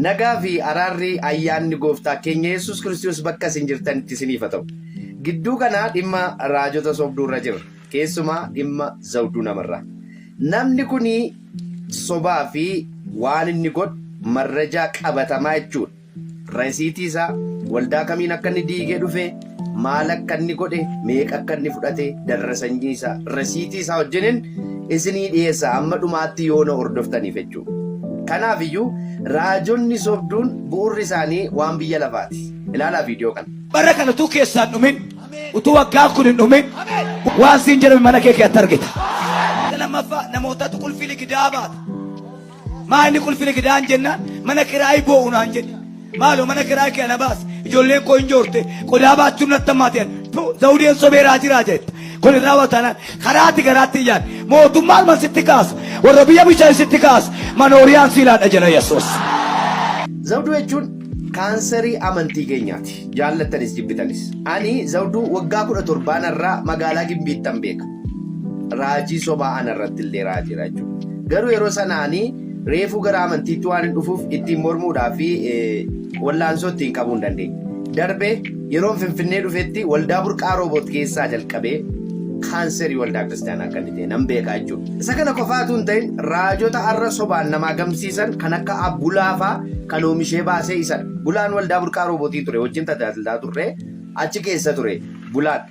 Nagaa fi araarri ayyaanni gooftaa keenya Yesuus Kiristoos bakka isin jirtanitti isiniif haa ta'u. Gidduu kana dhimma raajota sobduu irra jirra. Keessumaa dhimma zawduu namarraa. Namni kun sobaa fi waan inni godhu marrajaa qabatamaa jechuudha. Rasiitii isaa, waldaa kamiin akka inni diigee dhufe, maal akka inni godhe, meeqa akka inni fudhate, darrasanyii isaa, rasiitii isaa wajjinin isinii dhiyeessa hamma dhumaatti yoo na hordoftaniif jechuudha. Kanaaf iyyuu raajonni sobduun bu'urri isaanii waan biyya lafaati. Ilaalaa viidiyoo kana. Bara kana utuu keessaan dhumin, utuu waggaan kun hin dhumin, waan siin jedhame mana kee keessatti argita. Lammaffaa namootatu qulfii ligidaa baata. Maa inni qulfi ligidaan jennaan mana kiraayii boo'u naan jedhe. Maaloo mana kiraayii kee ana baasi. Ijoolleen koo hin joorte. Qodaa baachuun natti hammaate. Zawudeen sobee raajiraa jette. Kun hin raawwatanaan karaatti garaatti iyyaan. Mootummaan man sitti kaasa. Warra biyya bishaan sitti kaasa. Manooriyaan siilaadha jedha Yesuus. Zawduu jechuun kaansarii amantii keenyaati. Jaallattanis jibbitanis. Ani Zawduu waggaa 17 irraa magaalaa Gimbiittan beeka. Raajii sobaa ana irratti illee raajeera jechuudha. Garuu yeroo sana ani reefuu gara amantiitti waan hin dhufuuf ittiin mormuudhaa fi wallaansoo ittiin qabuu hin dandeenye. Darbee yeroon Finfinnee dhufetti waldaa burqaa rooboot keessaa jalqabee kaanserii waldaa kiristaanaa akka inni ta'e nan beekaa jechuudha. Isa kana qofaatu hin ta'in raajota har'a sobaan namaa gamsiisan kan akka Abbulaa fa'aa kan oomishee baasee isadha. Bulaan waldaa burqaa roobootii ture wajjin tajaajilaa turre achi keessa ture bulaan.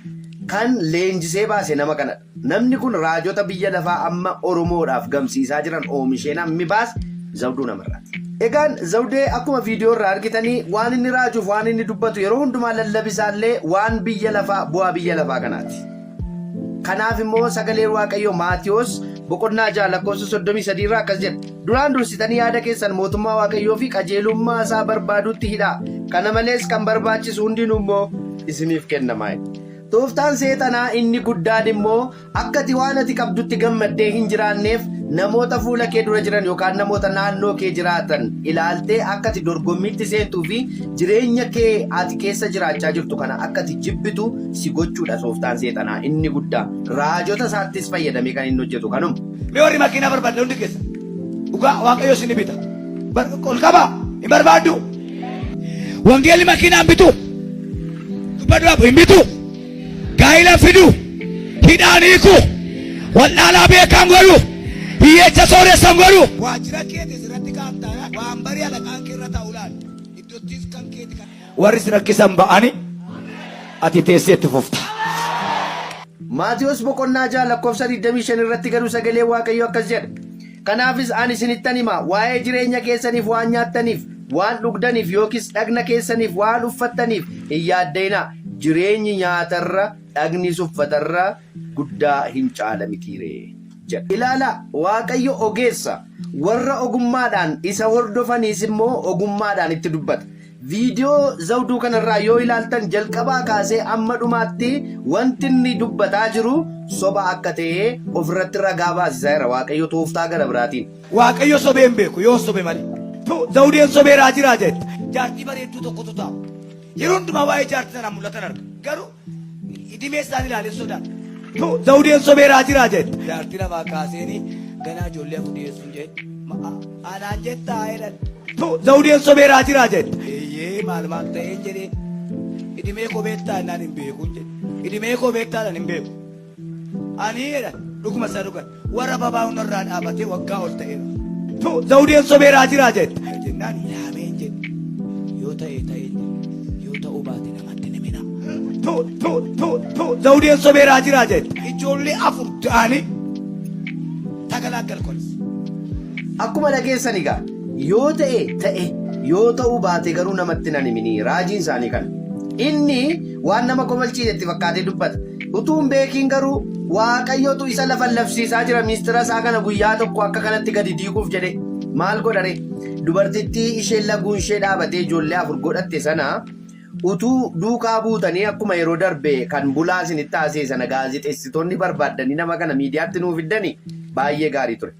Kan leenjisee baase nama kanadha. Namni kun raajota biyya lafaa amma Oromoodhaaf gamsiisaa jiran oomishee namni baase Zawduu Namarraati. Egaan Zawdee akkuma viidiyoo irraa argitanii waan inni raajuuf waan inni dubbatu yeroo hundumaa lallabisaallee waan biyya lafaa bu'aa biyya lafaa kanaati. Kanaaf immoo sagaleen Waaqayyoo Maatiyoos boqonnaa 6 lakkoofsa 33 irraa akkas jedha. Duraan dursitanii yaada keessan mootummaa Waaqayyoo fi qajeelummaa isaa barbaaduutti hidhaa. Kana malees kan barbaachisu hundinuu immoo isiniif kennama. Tooftaan seexanaa inni guddaan immoo akka ati waan ati qabdutti gammaddee hin jiraanneef namoota fuula kee dura jiran yookaan namoota naannoo kee jiraatan ilaaltee akka ati dorgommiitti seentuu fi jireenya kee ati keessa jiraachaa jirtu kana akka ati jibbitu si gochuudha tooftaan seexanaa inni guddaa. Raajota isaattis fayyadamee kan inni hojjetu kanuma. Mee warri makiinaa barbaaddan hundi keessa. Dhugaa Waaqayyo isin bita. Ol qabaa hin barbaaddu. Wangeelli makiinaa hin bitu. Dubbadhu abu hin bitu. Gaa'ila fidu. Hidhaan hiiku. Wallaalaa beekaan godhu. Hiyyeecha sooressan godhu. Waajjira keetis irratti kaaftaa waan barii alaqaan kee irra taa'u laal. Iddottis kan keeti kan. Warri si rakkisan ba'ani ati teessee itti fufta. Maatewos boqonnaa 6 lakkoofsa 25 irratti garuu sagaleen Waaqayyoo akkas jedha. Kanaafis ani isinittan hima, waa'ee jireenya keessaniif waan nyaattaniif, waan dhugdaniif yookiis dhagna keessaniif waan uffattaniif hin yaadda'inaa. Jireenyi nyaata irra, dhagnis uffata irra guddaa hin caala mitii ree? jedha. Ilaalaa, Waaqayyo ogeessa, warra ogummaadhaan isa hordofaniis immoo ogummaadhaan itti dubbata. Viidiyoo Zawduu kanarraa yoo ilaaltan jalqabaa kaasee amma dhumaatti wanti inni dubbataa jiru soba akka ta'e ofirratti ragaa baasisaa jira Waaqayyo tooftaa gara biraatiin. Waaqayyo sobee hin beeku yoo sobe malee. Tu Zawudeen sobee raajiraa jette. Jaartii bareedduu tokkotu ta'a. Yeroo hundumaa waa'ee jaartii sanaa mul'atan arga. Garuu idimee isaan ilaalee sodaata. Tu Zawudeen sobee raajiraa jette. Jaartii lafaa kaaseeni ganaa ijoollee afur dhiyeessuun jette. Anaan jettaa jedhan. Tu Zawudeen sobee raajiraa jette. Eeyyee maal maal ta'een jedhee. Idimee koo beektaa jennaan hin beekuun jedhe. Idimee koo beektaa jedhan hin beeku. Ani jedhan dhuguma isaa dhugan warra babaa hundarraa dhaabatee waggaa ol ta'eera. Tu Zawudeen sobee raajiraa jette. Jennaan yaameen jedhe. Yoo ta'e ta'een jedhe. Yoo ta'uu baate namatti ni mina. Tu tu tu tu Zawudeen sobee raajiraa jette. Ijoollee afur ta'anii tagalaagalkonis. Akkuma dhageessan egaa yoo ta'e ta'e yoo ta'uu baate garuu namatti nan himinii raajiin isaanii kana. Inni waan nama kofalchiise itti fakkaatee dubbata. Utuu hin beekiin garuu Waaqayyotu isa lafallafsiisaa jira miistira isaa kana guyyaa tokko akka kanatti gadi diiguuf jedhee. Maal godhare? Dubartittii isheen laguun ishee dhaabatee ijoollee afur godhatte sana utuu duukaa buutanii akkuma yeroo darbe kan bulaa isinitti haasa'e sana gaazexeessitoonni barbaaddanii nama kana miidiyaatti nuu fiddanii baay'ee gaarii ture.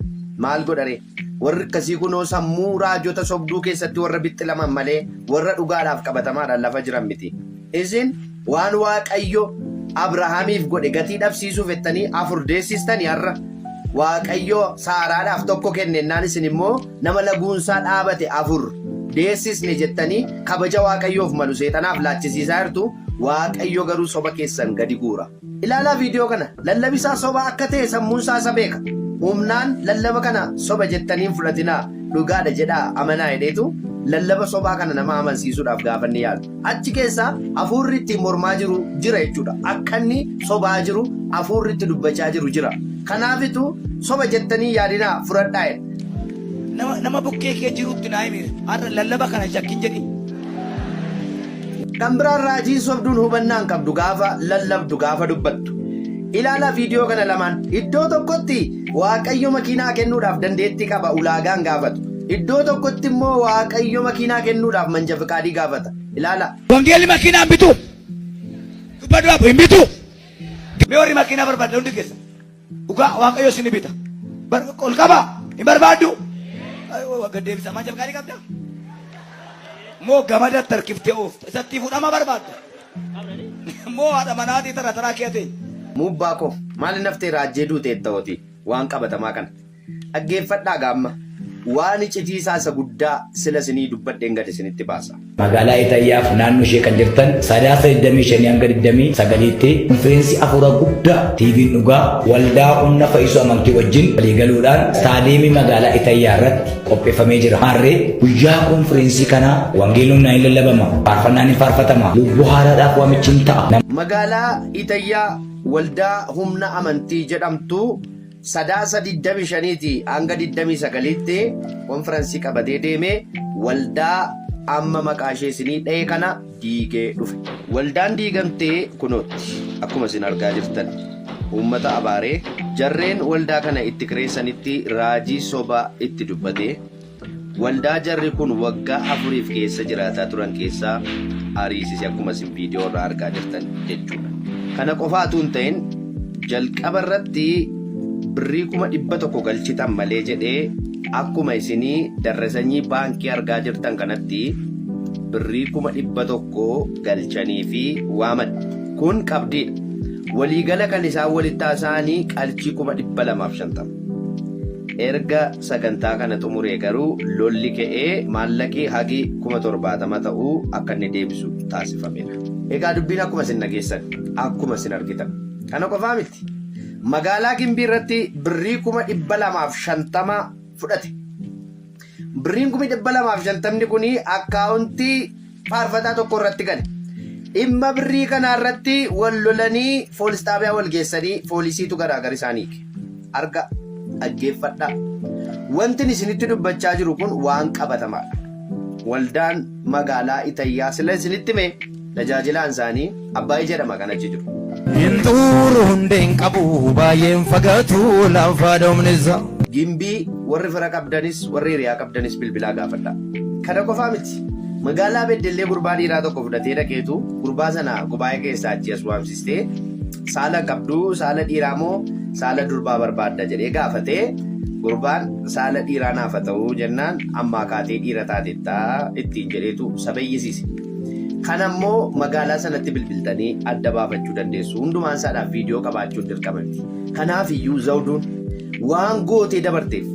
Maal godharee? Warri akkasii kunoo sammuu raajota sobduu keessatti warra bixxilaman malee warra dhugaadhaaf qabatamaadhaan lafa jiran miti. Isin waan Waaqayyo Abrahaamiif godhe gatii dhabsiisuuf jettanii afur deessistani har'a. Waaqayyo Saaraadhaaf tokko kennennaan isin immoo nama laguunsaa dhaabate afur deessisne jettanii kabaja Waaqayyoof malu seexanaaf laachisiisaa jirtu. Waaqayyo garuu soba keessan gadi guura. Ilaalaa viidiyoo kana. Lallabi isaa soba akka ta'e sammuun isaa isa beeka. Humnaan lallaba kana soba jettanii hin fudhatinaa, dhugaadha jedhaa amanaa jedheetu lallaba sobaa kana nama amansiisuudhaaf gaafa inni yaalu. Achi keessa hafuurri ittiin mormaa jiru jira jechuudha. Akka inni sobaa jiru hafuurri itti dubbachaa jiru jira. Kanaafitu soba jettanii hin yaadinaa fudhadhaa jedha. Nama nama bukkee kee jirutti naa himi har'a lallaba kana hin shakkin jedhi. Kan biraan raajiin sobduun hubannaa hin qabdu gaafa lallabdu gaafa dubbattu. Ilaalaa viidiyoo kana lamaan. Iddoo tokkotti Waaqayyo makiinaa kennuudhaaf dandeettii qaba ulaagaan gaafatu. Iddoo tokkotti immoo Waaqayyo makiinaa kennuudhaaf manja fiqaadii gaafata. Ilaalaa. Wangeelli makiinaa hin bitu. Dubbadhu abbo hin bitu. Mee warri makiinaa barbaaddan hundi keessa. Dhugaa Waaqayyo isin bita. Ol qabaa hin barbaaddu. Gad deebisaa manja fiqaadii qabda. Moo gamada tarkiftee oofta. Isatti fudhama barbaadda. Moo haadha manaatii tara taraa kee ta'e. Muubbaa koo maali naftee raajjee duuteetta hoti waan qabatamaa kana dhaggeeffadhaa gaamma waan icitii isaa isa guddaa sila isinii dubbadheen gad isinitti baasa. Magaalaa Itayyaaf naannoo ishee kan jirtan Sadaasa 25 hanga 29tti konfireensii afuura guddaa TVn Dhugaa Waldaa Humna Fayyisuu Amantii wajjin walii galuudhaan Istaadiyeemii Magaalaa Itayyaa irratti qopheeffamee jira. Maarree guyyaa konfireensii kanaa wangeelli humnaan hin lallabama, faarfannaan hin faarfatama, lubbuu haaraadhaaf waamichi hin ta'a. Magaalaa Itayyaa Waldaa Humna Amantii jedhamtu Sadaasa 25ti hanga 29tti konfiransii qabatee deemee waldaa amma maqaa ishee isinii dha'e kana diigee dhufe. Waldaan diigamte kunootti akkuma isin argaa jirtan uummata abaaree jarreen waldaa kana itti kireessanitti raajii soba itti dubbatee waldaa jarri kun waggaa afuriif keessa jiraataa turan keessaa ariisise akkuma isin viidiyoo irraa argaa jirtan jechuudha. Kana qofaa utuu hin ta'in jalqaba irratti birrii 100,000 galchitan malee jedhee akkuma isinii darresanyii baankii argaa jirtan kanatti birrii 100,000 galchaniifi waaman. Kun qabdiidha. Waliigala kan isaan walitti haasa'anii qarshii 250,000. Erga sagantaa kana xumuree garuu lolli ka'ee maallaqi hagi 70,000 ta'u akka inni deebisu taasifameera. Egaa dubbiin akkuma isin dhageessan, akkuma isin argitan. Kana qofaa miti. Magaalaa Gimbii irratti birrii 250,000 fudhate. Birriin 250,000 kun akkaawuntii faarfataa tokko irratti gale. Dhimma birrii kanaa irratti wal lolanii foolis xaabiyaa wal geessanii foolisiitu garaagar isaan hiike. Arga dhaggeeffadhaa. Wantin isinitti dubbachaa jiru kun waan qabatamaadha. Waldaan magaalaa Itayyaa sila isinitti hime tajaajilaan isaanii Abbaayii jedhama kan achi jiru. Hin xuuru hundeen qabu baay'een fagaatu lafa dhumnisa. Gimbii warri fira qabdanis warri hiriyaa qabdanis bilbilaa gaafadhaa. Kana qofaa miti. Magaalaa Beddellee gurbaa dhiiraa tokko fudhatee dhaqeetu gurbaa sana gubaa'ee keessaa achii as waamsistee saala qabduu saala dhiiraa moo saala durbaa barbaadda jedhee gaafatee gurbaan saala dhiiraa naaf haa ta'u jennaan ammaa kaatee dhiira taatetta ittiin jedheetu saba iyyisiise. Kana immoo magaalaa sanatti bilbiltanii adda baafachuu dandeessu. Hundumaan isaadhaaf viidiyoo qabaachuun dirqama miti. Kanaaf iyyuu Zawuduun waan gootee dabarteef,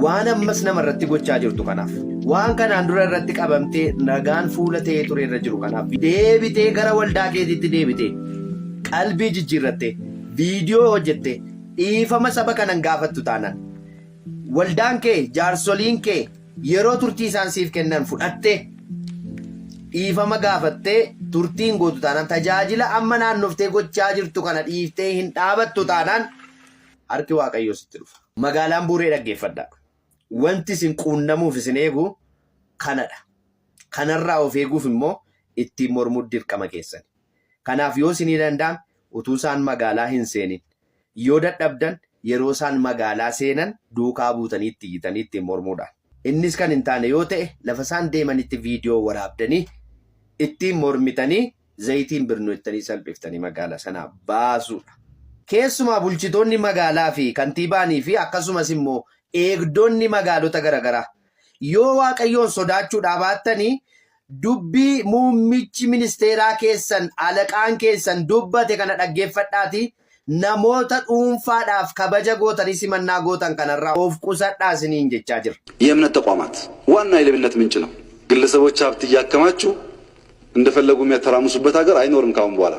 waan ammas nama irratti gochaa jirtu kanaaf, waan kanaan dura irratti qabamtee nagaan fuula ta'ee ture irra jiru kanaaf deebitee gara waldaa keetiitti deebitee qalbii jijjiirrattee viidiyoo hojjettee dhiifama saba kanan gaafattu taanaan waldaan kee jaarsoliin kee Yeroo turtii isaan siif kennan fudhattee, dhiifama gaafattee turtii hin gootu taanaan, tajaajila amma naannoftee gochaa jirtu kana dhiiftee hin dhaabattu taanaan harki Waaqayyoo sitti dhufa. Magaalaan Buuree dhaggeeffadhaa. Wanti isin quunnamuuf isin eegu kanadha. Kanarraa of eeguuf immoo ittiin mormuu dirqama keessani. Kanaaf yoo isinii danda'ame utuu isaan magaalaa hin seenin Yoo dadhabdan yeroo isaan magaalaa seenan duukaa buutanii itti iyyitanii ittiin mormuudhaan. Innis kan hin taane yoo ta'e lafa isaan deemanitti viidiyoo waraabdanii ittiin mormitanii zayitiin birnu jettanii salphiftanii magaalaa sanaa baasuudha. Keessumaa bulchitoonni magaalaa fi kantiibaanii fi akkasumas immoo Eegdonni magaalota garaagaraa yoo Waaqayyoon sodaachuudhaa baattanii, dubbii muummichi ministeeraa keessan, alaqaan keessan dubbate kana dhaggeeffadhaati, namoota dhuunfaadhaaf kabaja gootanii simannaa gootan kanarraa of qusadhaa isiniin jechaa jira. የእምነት ተቋማት ዋና የሌብነት ምንጭ ነው። ግለሰቦች ሀብት እያከማቹ እንደፈለጉ የሚያተራምሱበት ሀገር አይኖርም ካሁን በኋላ።